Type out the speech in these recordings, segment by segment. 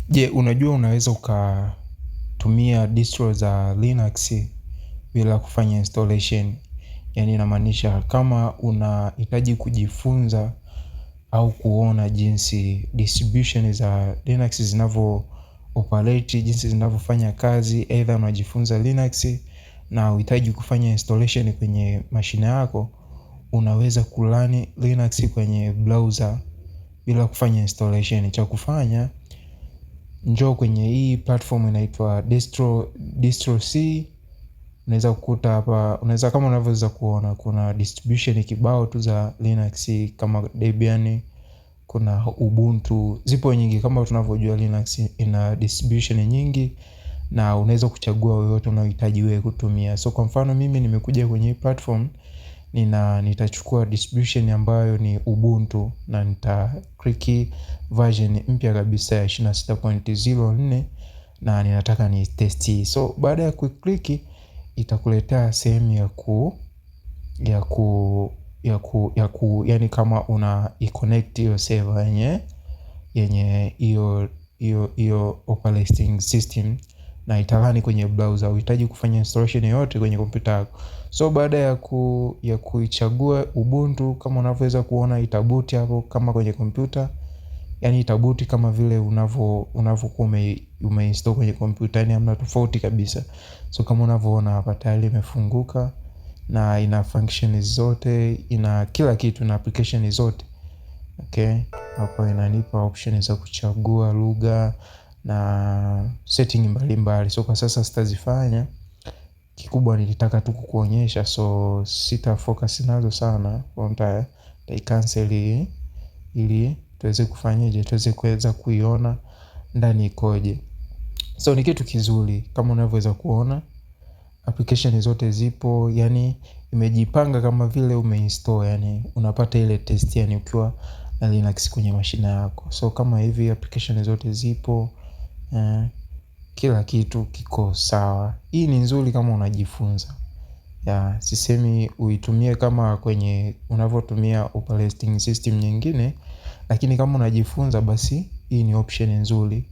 Je, unajua unaweza ukatumia distro za Linux bila kufanya installation? Yani inamaanisha kama unahitaji kujifunza au kuona jinsi distribution za Linux zinavyo operate, jinsi zinavyofanya kazi, either unajifunza Linux na uhitaji kufanya installation kwenye mashine yako, unaweza kurun Linux kwenye browser bila kufanya installation. Cha kufanya, njoo kwenye hii platform inaitwa Distro C. Unaweza kukuta hapa, unaweza kama unavyoweza kuona kuna distribution kibao tu za Linux kama Debian, kuna Ubuntu, zipo nyingi. Kama tunavyojua Linux ina distribution nyingi na unaweza kuchagua yoyote unayohitaji wewe kutumia. So kwa mfano mimi nimekuja kwenye hii platform, nitachukua distribution ambayo ni Ubuntu na nita click version mpya kabisa ya 26.04 na ninataka ni test. So baada ya kuclick itakuletea sehemu ya ku yani kama una connect hiyo server yenye hiyo operating system na itarun kwenye browser. Huhitaji kufanya installation yoyote kwenye kompyuta yako. So baada ya kuichagua Ubuntu, kama unavyoweza kuona itaboot hapo kama kwenye kompyuta, yani itaboot kama vile unavyokuwa umeinstall kwenye kompyuta, yani hamna tofauti kabisa. So kama unavyoona hapa tayari imefunguka na ina function zote, ina kila kitu na application zote. Okay, hapa inanipa option za kuchagua lugha na setting mbalimbali. So kwa sasa sitazifanya, kikubwa nilitaka tu kukuonyesha, so sita focus nazo sana, kwa nita cancel hii ili tuweze kufanyaje, tuweze kuweza kuiona ndani ikoje. So ni kitu kizuri kama unavyoweza kuona application zote zipo, yani imejipanga kama vile umeinstall, yani unapata ile test yani ukiwa na Linux kwenye mashine yako. So kama hivi application zote zipo, kila kitu kiko sawa. Hii ni nzuri kama unajifunza. Ya, sisemi uitumie kama kwenye unavyotumia operating system nyingine, lakini kama unajifunza basi hii ni option nzuri.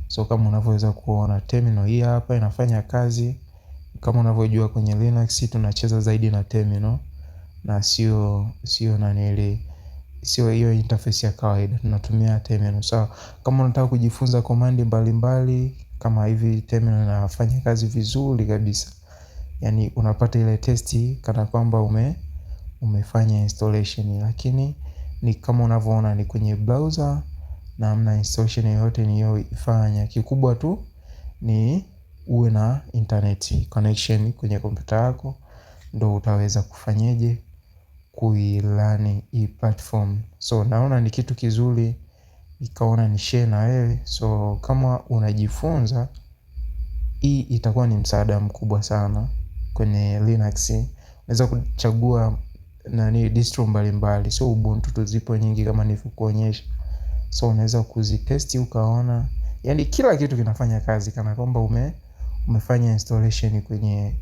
So kama unavyoweza kuona terminal hii hapa inafanya kazi. Kama unavyojua kwenye Linux tunacheza zaidi na terminal na sio nanili, sio hiyo interface ya kawaida, tunatumia terminal. So kama unataka kujifunza command mbalimbali kama hivi terminal inafanya kazi vizuri kabisa. Yani unapata ile test kana kwamba umefanya installation, lakini ni kama unavyoona ni kwenye browser na hamna installation yoyote niliyoifanya. Kikubwa tu ni uwe na internet connection kwenye kompyuta yako ndo utaweza kufanyeje kuirun hii platform. So naona ni kitu kizuri, nikaona ni share na wewe. So kama unajifunza, hii itakuwa ni msaada mkubwa sana kwenye Linux. Unaweza kuchagua nani distro mbalimbali, so Ubuntu tu zipo nyingi kama nilivyokuonyesha. So unaweza kuzitesti ukaona, yani kila kitu kinafanya kazi kana kwamba umefanya installation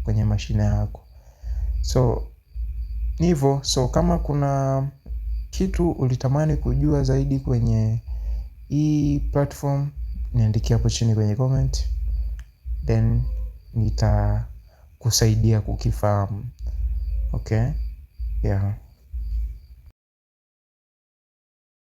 kwenye mashine yako. So ni hivo, so kama kuna kitu ulitamani kujua zaidi kwenye hii platform, niandikie hapo chini kwenye comment, then nitakusaidia kukifahamu. Okay, yeah.